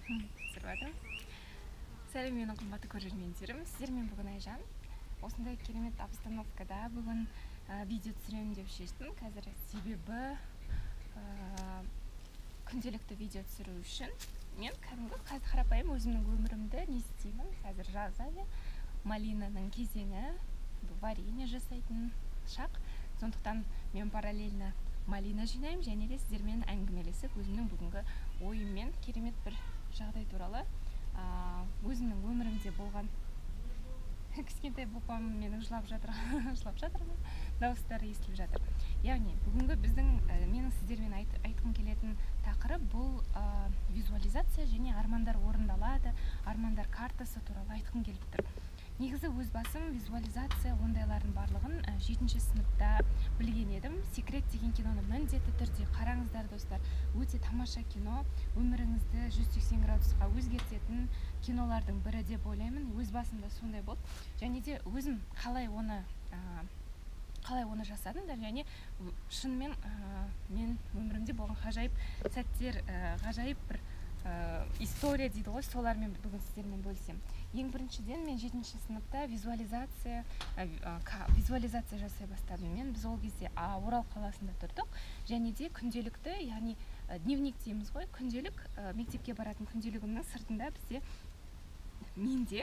Түсіріп жатырмын. Сәлем, менің қымбатты көрермендерім! Сіздермен бүгін Айжан. Осындай керемет обстановкада бүгін видео түсіремін деп шештім қазір. Себебі күнделікті видео түсіру үшін мен кәдімгі қазір қарапайым өзімнің өмірімді не істеймін. Қазір жаз айы, малинаның кезеңі, варенье жасайтын шақ. Сондықтан мен параллельно малина жинаймын және де сіздермен әңгімелесіп, өзімнің бүгінгі ойыммен, керемет бір жағдай туралы, өзімнің өмірімде болған. Кішкентай папам менің жылап жатыр, жылап жатыр ма, дауыстары естіліп жатыр. Яғни бүгінгі біздің, менің сіздермен айтқым келетін тақырып бұл визуализация және армандар орындалады, армандар картасы туралы айтқым келіп тұр. Негізі өз басым визуализация ондайлардың барлығын жетінші сыныпта білген едім. «Секрет» деген киноны міндетті түрде қараңыздар, достар, өте тамаша кино, өміріңізді 180 градусқа өзгертетін кинолардың бірі деп ойлаймын. Өз басымда сондай болды. Және де өзім қалай оны жасадым да, және шынымен мен өмірімде болған ғажайып сәттер, ғажайып бір история дейді ғой, солармен бүгін сіздермен бөлісемін. Ең біріншіден, мен жетінші сыныпта визуализация жасай бастадым. Мен біз ол кезде Орал қаласында тұрдық және де күнделікті, яғни дневник дейміз ғой, күнделік, мектепке баратын күнделігімнің сыртында бізде, менде,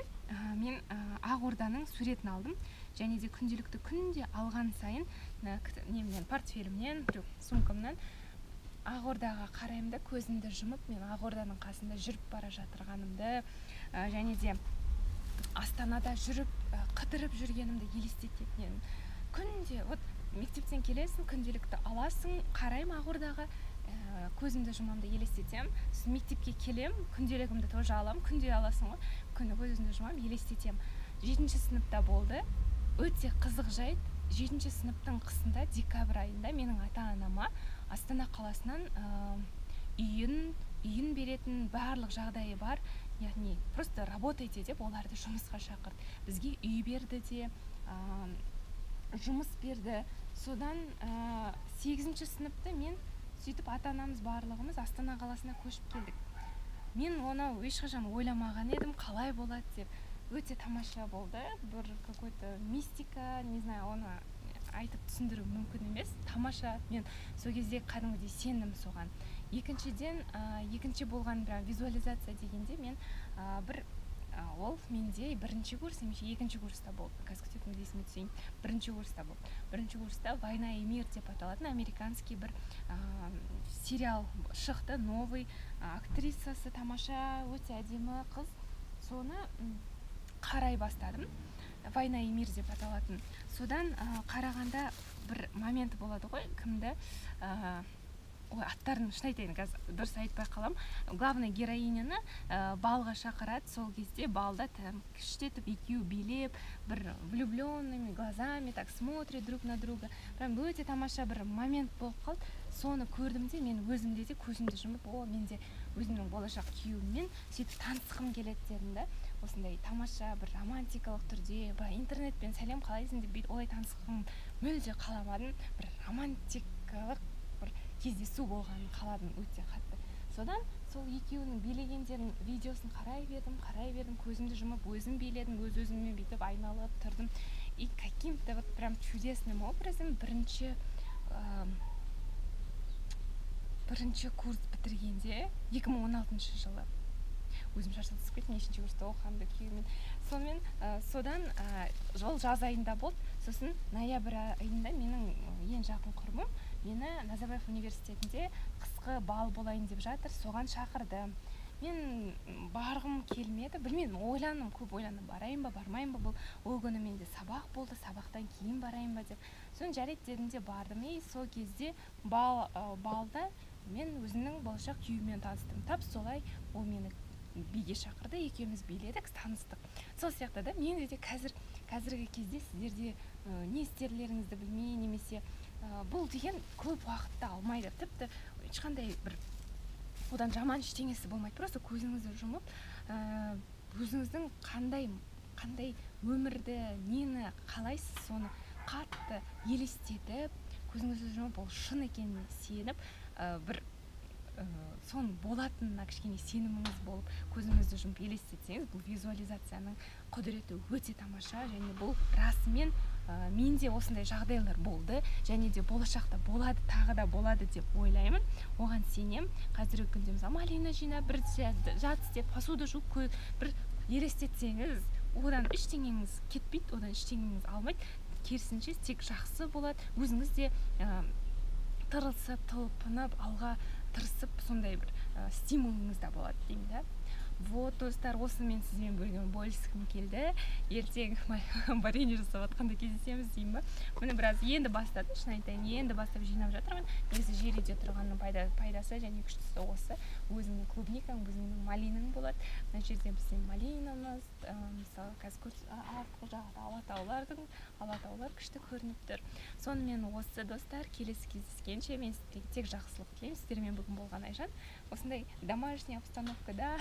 мен Ақорданың суретін алдым. Және де күнделікті күнде алған сайын немнен, портфелімнен, жоқ, сумкамнан Ақордаға қараймын да, көзімді жұмып, мен Ақорданың қасында жүріп бара жатырғанымды, және де Астанада жүріп, қыдырып жүргенімді елестететін едім күнде. Вот мектептен келесің, күнделікті аласың, қараймын Ақордаға, көзімді жұмамын да елестетемін. Сосын мектепке келемін, күнделігімді тоже аламын, күнде аласың ғой, күні көзімді жұмамын, елестетемін. Жетінші сыныпта болды өте қызық жайт. Жетінші сыныптың қысында, декабрь айында менің ата анама Астана қаласынан үйін беретін барлық жағдайы бар, яғни просто работайте деп оларды жұмысқа шақырды. Бізге үй берді де, жұмыс берді. Содан сегізінші сыныпты мен сөйтіп ата анамыз барлығымыз Астана қаласына көшіп келдік. Мен оны ешқашан ойламаған едім, қалай болады деп. Өте тамаша болды, бір какой-то мистика, не знаю, оны айтып түсіндіру мүмкін емес, тамаша. Мен сол кезде кәдімгідей сендім соған. Екіншіден, екінші болған прям визуализация дегенде, мен бір ол менде бірінші курс немесе екінші курста болды, қазір күтетінімді есіме түсейін, бірінші курста болды. Бірінші курста «Война и мир» деп аталатын американский бір сериал шықты новый, актрисасы тамаша, өте әдемі қыз. Соны қарай бастадым, «Война и мир» деп аталатын. Содан қарағанда бір момент болады ғой, кімді, ой, аттарын, шын айтайын, қазір дұрыс айтпай қаламын, главный героиняны балға шақырады. Сол кезде балда там күштетіп екеуі билеп, бір влюбленными глазами так смотрят друг на друга, прям өте тамаша бір момент болып қалды. Соны көрдім де, мен өзімде де көзімді жұмып, о, мен де өзімнің болашақ күйеуіммен сөйтіп танысқым келеді дедім да. Осындай тамаша бір романтикалық түрде, былай интернетпен «Сәлем, қалайсың?» деп бүйтіп олай танысқым мүлде қаламадым. Бір романтикалық бір кездесу болғанын қаладым өте қатты. Содан сол екеуінің билегендерінің видеосын қарай бердім, қарай бердім, көзімді жұмып өзім биледім, өз өзіммен бүйтіп айналып тұрдым. И каким-то вот прям чудесным образом бірінші курс бітіргенде, 2016 жылы, өзім шашылып кеттім нешінші курста оқығанымды күйеуіммен. Сонымен содан ол жаз айында болды. Сосын ноябрь айында менің ең жақын құрбым мені Назарбаев университетінде қысқы бал болайын деп жатыр, соған шақырды. Мен барғым келмеді, білмедім, ойландым, көп ойландым, барайын ба, бармайын ба. Бұл ол күні менде сабақ болды, сабақтан кейін барайын ба деп. Сосын жарайды дедім де бардым. И сол кезде балда мен өзімнің болашақ күйеуіммен таныстым. Тап солай ол мені биге шақырды, екеуміз биледік, таныстық. Сол сияқты да менде де қазір, қазіргі кезде сіздерде не істерлеріңізді білмей немесе бұл деген көп уақытты алмайды, тіпті ешқандай бір одан жаман ештеңесі болмайды. Просто көзіңізді жұмып, өзіңіздің қандай өмірді, нені қалайсыз, соны қатты елестетіп, көзіңізді жұмып, ол шын екеніне сеніп, бір Соның болатынына кішкене сеніміңіз болып, көзіңізді жұмып елестетсеңіз, бұл визуализацияның құдіреті өте тамаша. Және бұл расымен, менде осындай жағдайлар болды және де болашақта болады, тағы да болады деп ойлаймын, оған сенем. Қазіргі күнде, мысалы, малина жинап, бір жат істеп, посуда жуып, бір елестетсеңіз, одан ештеңеңіз кетпейді, одан ештеңеңіз алмайды, керісінше тек жақсы болады. Өзіңіз де тырысып, талпынып, алға тырысып, сондай бір стимулыңыз да болады деймін да. Вот, достар, осымен сізбен бөліскім келді. Ертең варенье жасап жатқанда кездесеміз деймін ба. Міне, біраз енді бастадым, шын айтайын, енді бастап жинап жатырмын. Негізі жер үйде тұрғанның пайдасы және күштісі осы: өзіңнің клубникаң, өзіңнің малинаң болады. Мына жерде біздің малинамыз, мысалы, қазір артқы жағында алатаулар күшті көрініп тұр. Сонымен осы, достар, келесі кездескенше мен сіздерге тек жақсылық тілеймін. Сіздермен бүгін болған Айжан. Осындай домашний обстановкада,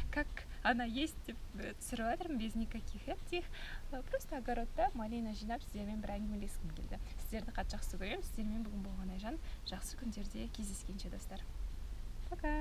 как она есть деп түсіріп жатырмын, без никаких этих, просто огородта малина жинап, сіздермен бір әңгімелескім келді. Сіздерді қатты жақсы көремін. Сіздермен бүгін болған Айжан. Жақсы күндерде кездескенше, достар, пока.